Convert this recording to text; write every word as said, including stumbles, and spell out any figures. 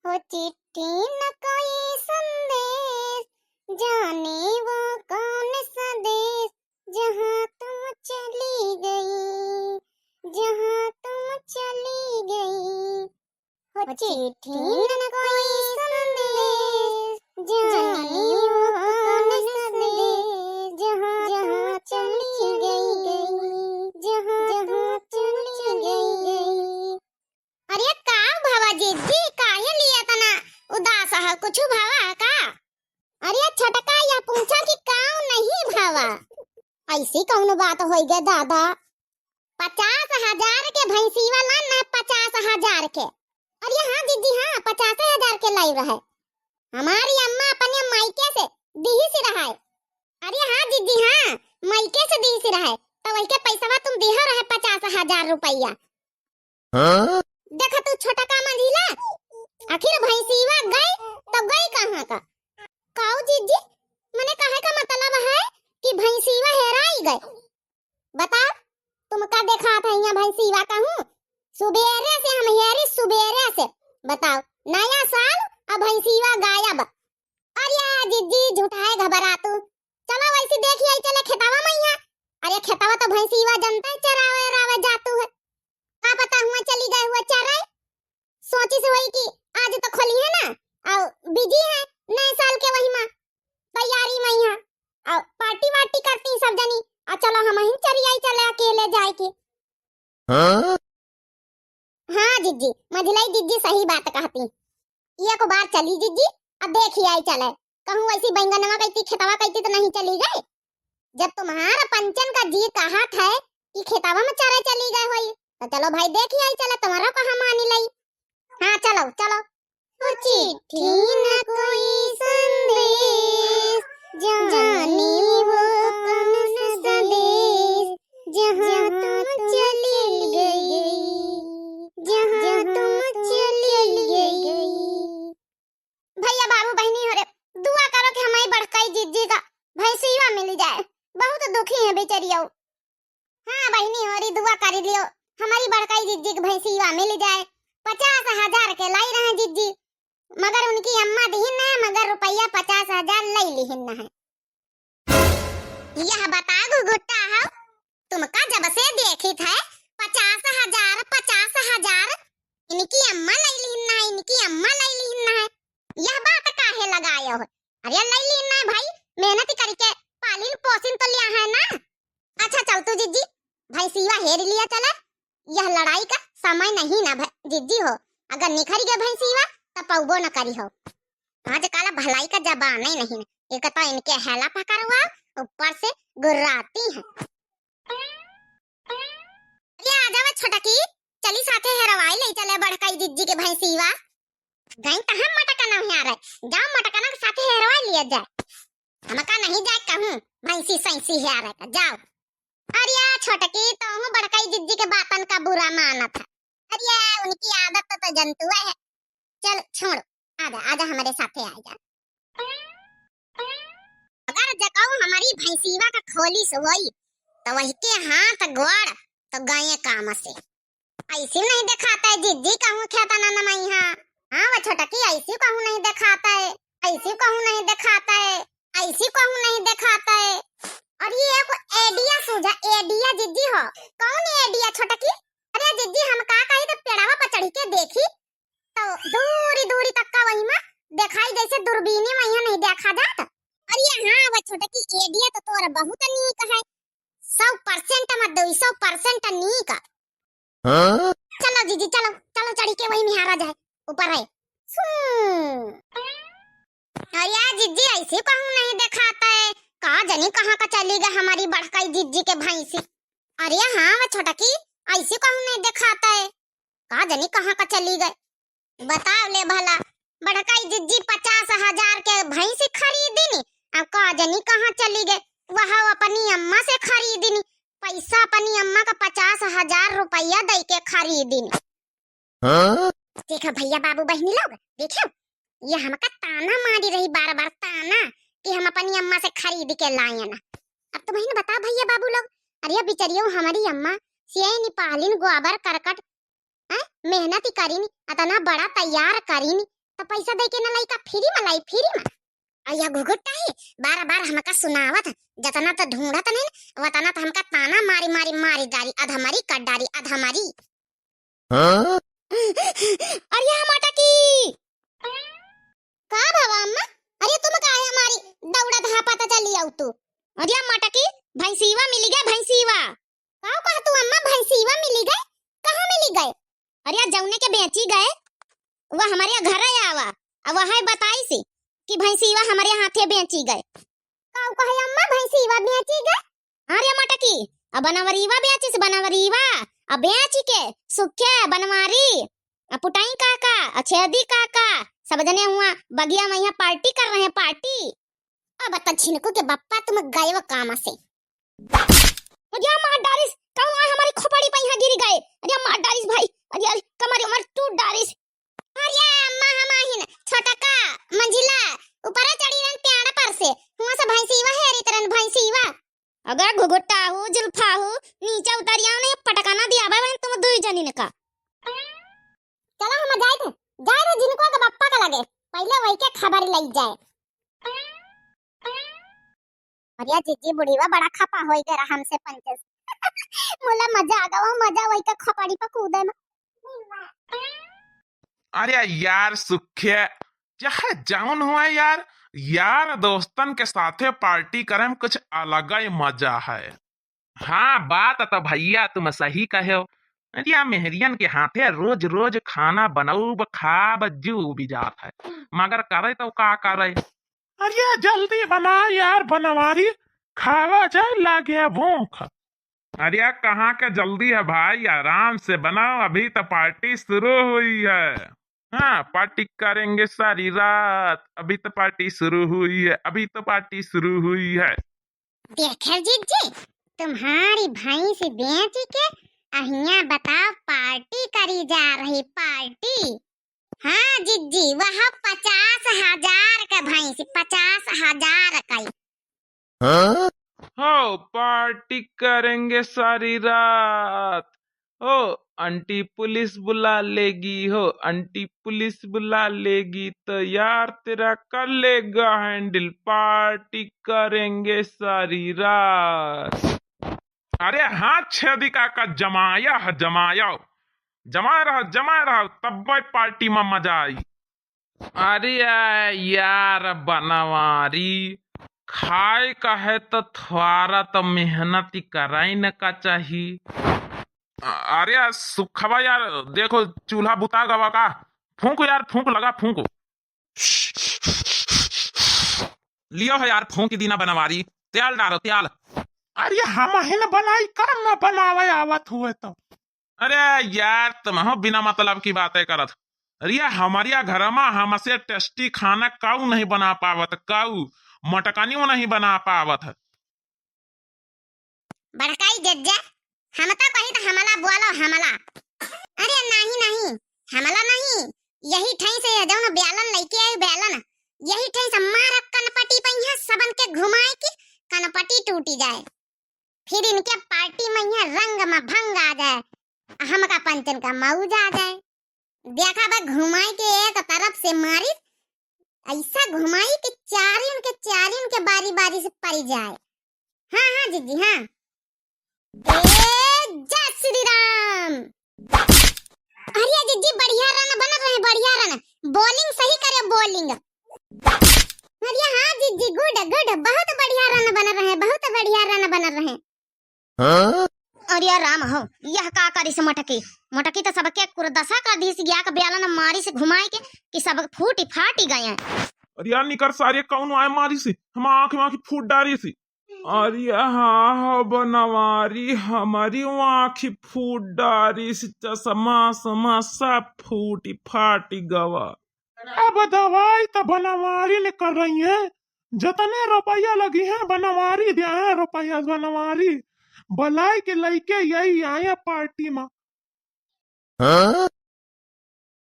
वो चिट्ठी न कोई संदेश, जाने वो कौन सा देश, जहाँ तुम चली गई, जहाँ तुम चली गई। वो चिट्ठी न कोई संदेश, जाने वो कौन सा देश, जहाँ तुम चली गई, जहाँ तुम चली गई। अरे का भवा जिज्जी, काहे लिए तना उदास है? कुछ भवा है का? अरे छोटका, या पूछा कि काउ नहीं भवा? ऐसी कौन बात होई गे दादा? पचास हजार के भैंसीवा लान है, पचास हजार के। अरे हाँ जिज्जी, हाँ, पचास हजार के लाई रहे। हमारी अम्मा अपने मायके से दिहिस रहे। अरे हाँ जिज्जी, हाँ, मायके से दिहिस रहे, तो वही के पैसवा तुम दिहा रहे, पचास हजार रुपया। हाँ? देखा तू छोटका मंझिला, आखिर भैंसीवा गई तो गई कहाँ का? काऊ जिज्जी, मने कहे का मतलब है कि भैंसीवा हेराई गई। बताओ, तुमका देखात है यहाँ भैंसीवा कहूँ? सुबेरे से हम हेरी, सुबेरे से। बताओ, नया साल अब भैंसीवा गायब। अरे जिज्जी, झूठाए घबरा तू। चला वैसे देखी आई चले खेतावा मैया। अरे खेतावा तो भैंसीवा जनता है चरावे रावे जातू है। का पता हुआ चली गए हुआ चराए। सोची से वही कि आज तो खोली है ना, और बिजी है नए साल के वही माँ तैयारी में यहाँ, और पार्टी वार्टी करती सब जनी। आ चलो हम ही चरी आई चले अकेले जाए के। हाँ? हाँ जिज्जी, मझिलाई जिज्जी सही बात कहती। एक बार चली जिज्जी, अब देखी आई चले। कहूँ वैसी बैंगनवा कैती, खेतवा कैती तो नहीं चली गए। जब तुम्हारा पंचन का जी कहत है कि खेतवा में चरे चली गए होई, तो चलो भाई देखी आई चले, तुम्हारा कहाँ मानी लई। हाँ चलो, चलो। वो चिट्ठी न कोई संदेश, जाने वो कौन सा देश, जहाँ तुम चली गई, जहाँ तुम चली गई। भैया बाबू बहिनी हो रे, दुआ करो कि हमारी बड़काई जिज्जी का भैंसीवा मिल जाए, बहुत दुखी है बेचारिया। हाँ बहिनी हो रे, दुआ कर लियो, हमारी बड़काई जिज्जी की भैंसीवा मिल जाए। पचास हजार के लाई रहे जिज्जी, मगर उनकी अम्मा दिहिन न है, मगर रुपया पचास हजार लई लिहिन न है। यह बता गुगुट्टा हो, तुमका जब से देखित है, पचास हजार, पचास हजार, इनकी अम्मा लई लिहिन न है, इनकी अम्मा लई लिहिन न है, यह बात काहे लगाए हो? अरे लई लिहिन न है भाई, मेहनत करके पालिन पोसिन तो लिया है ना। अच्छा चल तू जिज्जी, भैंसीवा हेर लिया चले, यह लड़ाई का समय नहीं ना भ-, जिज्जी हो, अगर निखर गए भैंसीवा तो पौबो न करी हो। आजकल भलाई का जमाना ही नहीं है। एक तो इनके हेला पकड़वा, ऊपर से गुर्राती है। अरे आ जावे छोटकी, चली साथे हेरवाई ले चले बड़काई जिज्जी के भैंसीवा। गई तो हम मटकना में आ रहे, जाओ मटकना के साथे हेरवाई लिया जाए। हमका नहीं जाए कहूँ, भैंसी सैंसी है आ रहे का, जाओ। अरे छोटकी, तो हूँ बड़काई जिज्जी के बातन का बुरा मानत है। अरे उनकी आदत तो, तो जनतुआ है। चल छोड़, आजा, आजा हमारे साथे आजा। अगर जकऊ हमारी भैंसीवा का खोली से होई, तो वही के हाथ गोड़ तो गए काम से। ऐसी नहीं दिखाता है जिज्जी कहूँ खेता ना नमई हाँ। हाँ वो छोटकी ऐसी कहूँ नहीं दिखाता है, ऐसी कहूँ नहीं दिखाता है, ऐसी कहूँ नहीं दिखाता है। और ये एक आइडिया सूझा, आइडिया जिज्जी हो। कौन आइडिया छोटकी? अरे जिज्जी हम का कही तो पेड़ावा पर चढ़ी के देखी तो दूरी दूरी तक का वही में देखाई जैसे दूरबीनी में यहाँ नहीं देखा जात। अरे हाँ वो छोटकी आइडिया तो तोरा बहुत नीक है, सौ परसेंट में दो सौ परसेंट नीक। हाँ? चलो जीजी, चलो, चलो चढ़ी के वही निहारा जाए, ऊपर है। सूं। अरे जिज्जी, ऐसे कहूँ नहीं दिखाता है, का जनी कहाँ का चली गई हमारी बड़काई जिज्जी के भैंसी। अरे हाँ, वो छोटकी, ऐसे कहूँ नहीं दिखाता है, का जनी कहाँ का चली गई। बताओ ले भला, बड़काई जिज्जी पचास हजार के भैंसी खरीदिनी, अब का जनी कहाँ चली गई, वह अपनी अम्मा से खरीदिनी, पैसा अपनी अम्मा का पचास हजार रुपया दे के खरीदिनी। हाँ? देखो भैया बाबू बहिनी लोग, देखो, ये हमका ताना मारी रही बार बार, ताना कि हम अपनी अम्मा से खरीद के लाए ना। अब तो बहिन बताओ भैया बाबू लोग, अरे बिचरियो हमारी अम्मा सियाई निपालिन गोबर करकट हैं? मेहनत ही करीन, इतना बड़ा तैयार करीन, तो पैसा दे के ना लइका फ्री में लाई, फ्री में। और यह घुघुट्टा ही बार बार हमका सुनावत, जतना तो ढूंढत नहीं, वतना तो हमका ताना मारी मारी मारी डारी, अधमरी कर डारी, अधमरी। हाँ? अरे या मटकी! का भवा अम्मा? अरे तुम काहे हमारी दौड़ा धापा त चली आऊ तू? अरे या मटकी, भैंसीवा मिली गए, भैंसीवा। का कह तू अम्मा, भैंसीवा मिली गए? कहाँ मिली गए? अरे या जौने के बेची गए, वह हमारे घर आवा, अब वह बताई सी कि भैंसीवा हमारे हाथे बेची गए। का कहे अम्मा, भैंसीवा बेची गए? अरे मटकी, अब बनवरीवा बेचिस, बनवरीवा, अब बेच के सुखे बनवारी, अब पुटाई काका, अब छेदी काका, सब जने हुआ बगिया में यहाँ पार्टी कर रहे हैं, पार्टी। अब त झिनको के बप्पा तुम गए वो काम से। अरे मार डारिस, कहूँ आए हमारी खोपड़ी पे यहाँ गिर गए। अरे मार डारिस भाई, अरे, अरे कमर उमर टूट डारिस। अरे अम्मा, हम आहिन छोटका मंजिला ऊपर चढ़ी रहन प्याड़ पर से, हुआ से भैंसीवा हेरी तरन भैंसीवा। अगर घुघुट्टा हो, जुल्फा हो, नीचे उतरिया नहीं पटकाना दिया बहन तुम दुई जनी ने का। चला हम जाए थे, जाए थे जिनको के बप्पा का लगे, पहले वही के खबर लई जाए। अरे जिज्जी बुढ़ीवा बड़ा खपा होई गए रहा हमसे पंचस। मोला मजा आ गवा, मजा वही का खोपड़ी पर कूदे में। अरे यार सुखे, चाहे जौन हुआ यार, यार दोस्तन के साथे पार्टी करे में कुछ अलग ही मजा है। हाँ, बात तो भैया तुम सही कहे हो। अरे मेहरियन के हाथे रोज रोज खाना बनाऊब खाब जू भी जात है, मगर करे तो का करे। अरे जल्दी बना यार बनवारी, खावा जाए लागे भूख। अरे कहाँ के जल्दी है भाई, आराम से बनाओ, अभी तो पार्टी शुरू हुई है। हाँ, पार्टी करेंगे सारी रात, अभी तो पार्टी शुरू हुई है, अभी तो पार्टी शुरू हुई है। देखे जिज्जी, तुम्हारी भैंस बेच के अहिया बताओ पार्टी करी जा रही, पार्टी। हाँ जिज्जी, वह पचास हजार का भैंस, पचास हजार का। हाँ? हो पार्टी करेंगे सारी रात। हो आंटी पुलिस बुला लेगी, हो आंटी पुलिस बुला लेगी, तो यार तेरा कर लेगा हैंडल, पार्टी करेंगे सारी रात। अरे हाँ छेदी काका, जमाया है, जमाया, जमा रहा, जमा रहा, तब पार्टी में मजा आई। अरे यार बनवारी, खाए का है तो थोड़ा तो मेहनत ही कराई न का चाही। अ-, अरे यार सुखवा यार, देखो चूल्हा बुता गवा का, फूंक यार, फूंक लगा, फूंक। लियो है यार, फूंक दीना बनवारी, तेल डालो, तेल। अरे हम ही न बनाई का, न बनावे आवत हुए तो। अरे यार, तुम हो बिना मतलब की बातें करत। अरे हमारे घरमा हमसे टेस्टी खाना काऊ नहीं बना पावत, काऊ मटकनियो नहीं बना पावत है। बड़काई जज्जा, हम तो कही तो हमला बोलो, हमला। अरे नहीं, नहीं, हमला नहीं, यही ठई से ये जौन ब्यालन लइके आए ब्यालन, यही ठई से मार कनपटी पे यहाँ सबन के घुमाए की कनपटी टूटी जाए। फिर इनके पार्टी में यहाँ रंग में भंग आ जाए, हमका पंचन का मौज आ जाए। देखा बा घुमाई के एक तरफ से मारी, ऐसा घुमाई कि चारिन के, चारिन के बारी बारी से परी जाए। हाँ, हाँ, जिज्जी, हाँ। ए, जय श्री राम। अरे, जिज्जी, बढ़िया रन बनत रहे, बढ़िया रन। Bowling सही करे, bowling। अरे, हाँ, जिज्जी, good, good, बहुत बढ़िया रन बनत रहे, बहुत बढ़िया रन बनत रहे। हाँ? अरे राम हो, यह का करिस मटकी? मटकी तो सबके कुरदसा कर दीस, या के ब्यालन मारिस घुमाई के कि सब फूटी फाटी गए हैं। अरे यार निकर सारे कौन आए मारिस, हम आँख में आँख फूट डारिस। अरे हाँ हो बनवारी, हमारी आँख फूट डारिस, चश्मा समा सब फूटी फाटी गवा। अब दवाई तो बनवारी ने कर रही है, जतने रुपया लगी है बनवारी दिया है, रुपया बनवारी। बलाई के लइके यही आए पार्टी में। हाँ?